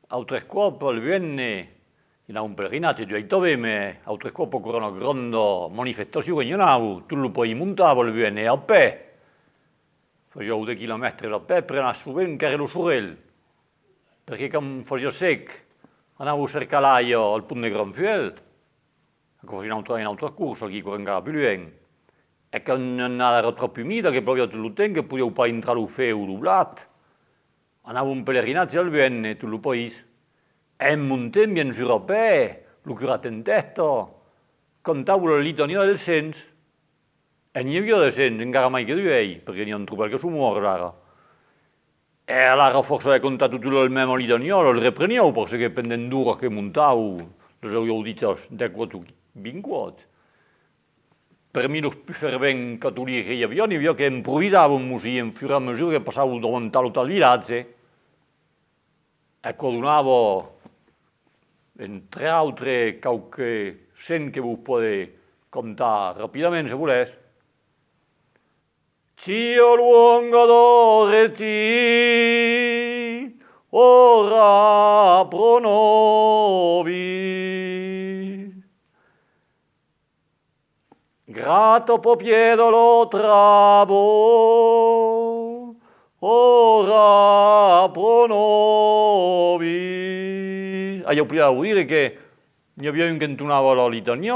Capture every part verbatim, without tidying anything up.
Autres còps, al Buène, i anava un pelerinatge, duèi tanben, mès autres còps aquò èra una granda manifestacion que n'i anava, tot lo país montava al Buène a pè. Fasiá de quilomètres a pè per anar sovent carrer lo Sorel, perque quand fasiá sec, anava cercar l'aiga al pont de Grand Fuèlh, aquò fasiá una autra, una autra corsa aquí, aquò èra encara pus luènh. E quand l'annada èra tròp umida, que ploviá tot lo temps, que podián pas intrar lo feu o lo blat, anava un pelerinatge al Buène, tot lo país. E en montent, bien sûr, a pè, lo curat en tèsta, cantava la litania dels sents. E n'i aviá de sents, encara mai que duèi, perque n'i a un trobèl que son mòrts ara. E alara, a fòrça de cantar totas las mesmas litanias, las reprenián, parce que pendent d'oras que montavan, las avián dichas dètz còps o vint còps. Permí los pus fervents catolics que i aviá, n'i aviá que improvisavan, mos i en fur e a mesura que passavan davant tal o tal vilatge. E aquò donava, entre autres, quauque sent que vos pòde cantar rapidament, se volètz. Sia luonga d'ora ti, ora pro nobis. Grata papier de la travo, ora pro nobis. Ai oblidat de vos dire que n'i aviá un qu'entonava la litania,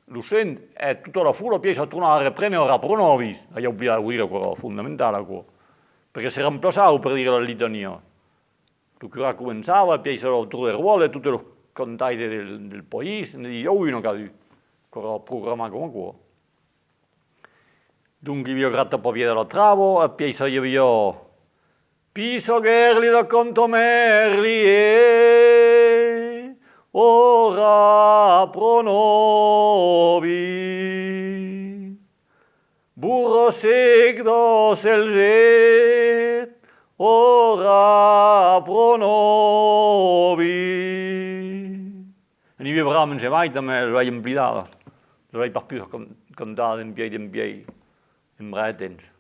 lo sent, e tota la fola apièi s'atonava a reprene ora pro nobis. Ai oblidat de vos dire aquò èra fondamental, aquò. Perque se remplaçava per dire la litania. Lo curat començava, e pièi s'aviá lo torn de ròtle, e totes los cantaires del, del país ne disián una cadun. Aquò èra programat coma aquò. Donc i aviá grata papier de la travo, e pièi ça i aviá pissa guèrli de canta merli e ora pro nobis. Borrassec de Selzet, ora pro nobis. E n'i aviá bravament mai, tanben las ai emplidadas. Las ai pas pus can-, cantadas dempièi, dempièi un brave temps.